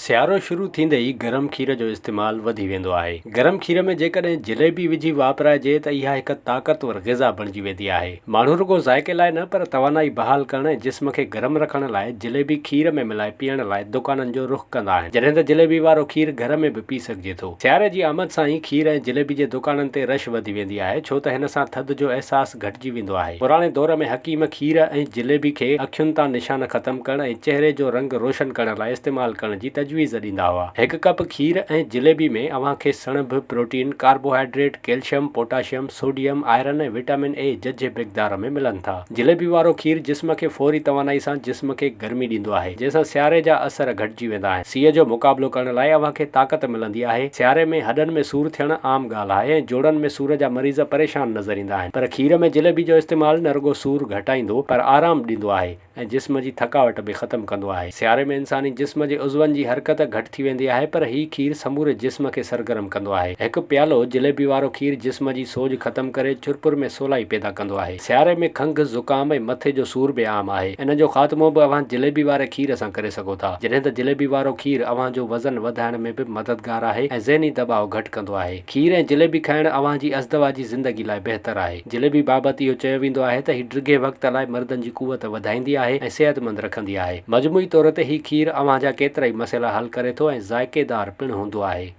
سيارو شروع ٿيندي ئي گرم کير جو استعمال وڌي ويندو آهي. گرم کير ۾ جيڪڏهن جليبي وجهي واپرائجي ته اها هڪ طاقتور غذا بڻجي ويندي آهي. ماڻهو رڳو ذائقي لاء نه پر توانائي بحال ڪرڻ ۽ جسم کي گرم رکڻ لاء جليبي کير ۾ ملائي پيئڻ لاء دڪانن جو رخ ڪندا آهن. جڏهن ته جليبي وارو کير گهر ۾ به پي سگهجي ٿو. سياري جي آمد سان ئي کير ۽ جليبي جي دڪانن تي رش وڌي ويندي آهي ڇو ته هن سان ٿڌ جو احساس گهٽجي ويندو آهي. پراڻي دور ۾ حڪيم کير ۽ جليبي کي اکين تان نشان ختم ڪرڻ ۽ چهري جو رنگ روشن ڪرڻ لاء استعمال ڪرڻ جي تجويز ڏيندا هئا. هڪ ڪپ کير ۽ جليبي ۾ اوهان کي سڻڀ، protein, carbohydrate, calcium, potassium, sodium, iron ۽ vitamin A ججهي مقدار ۾ ملن ٿا. جليبي وارو کير جسم کي فوري توانائي سان جسم کي گرمي ڏيندو آهي، جنهن سان سياري جا اثر گهٽجي ويندا آهن. سيء جو مقابلو ڪرڻ لاء اوهان کي طاقت ملندي آهي. سياري ۾ هڏن ۾ سور ٿيڻ عام ڳالهه آهي ۽ جوڙن ۾ سور جا مريض پريشان نظر ايندا آهن پر کير ۾ جليبي جو استعمال نه رڳو سور گهٽائيندو پر آرام ڏيندو آهي ۽ جسم جي ٿڪاوٽ به ختم ڪندو آهي. سياري ۾ انساني جسم جي عضون جي حرڪت گهٽ ٿي ويندي آهي پر هي کير سموري جسم کي سرگرم ڪندو آهي. هڪ پيالو جليبي وارو کير جسم جي سوڄ ختم ڪري چرپر ۾ سولائي پيدا ڪندو آهي. سياري ۾ کنگهه، زڪام ۽ مٿي جو سور به عام آهي. ان جو خاتمو به اوهان جليبي واري کير سان ڪري سگهو ٿا. جڏهن ته جليبي وارو کير اوهان جو وزن وڌائڻ ۾ به مددگار آهي ۽ ذهني دٻاء گهٽ ڪندو آهي. کير ۽ جليبي کائڻ اوهان جي ازدواجي زندگي لاء بهتر آهي. جليبي بابت اهو چيو ويندو آهي ته هي ڊگهي وقت لاء مردن جي قوت وڌائيندي آهي ۽ صحتمند رکندي آهي. مجموعي طور تي هي کير اوهان جا ڪيترائي مسئلا حل ڪري ٿو ۽ ذائقيدار پڻ هوندو آهي.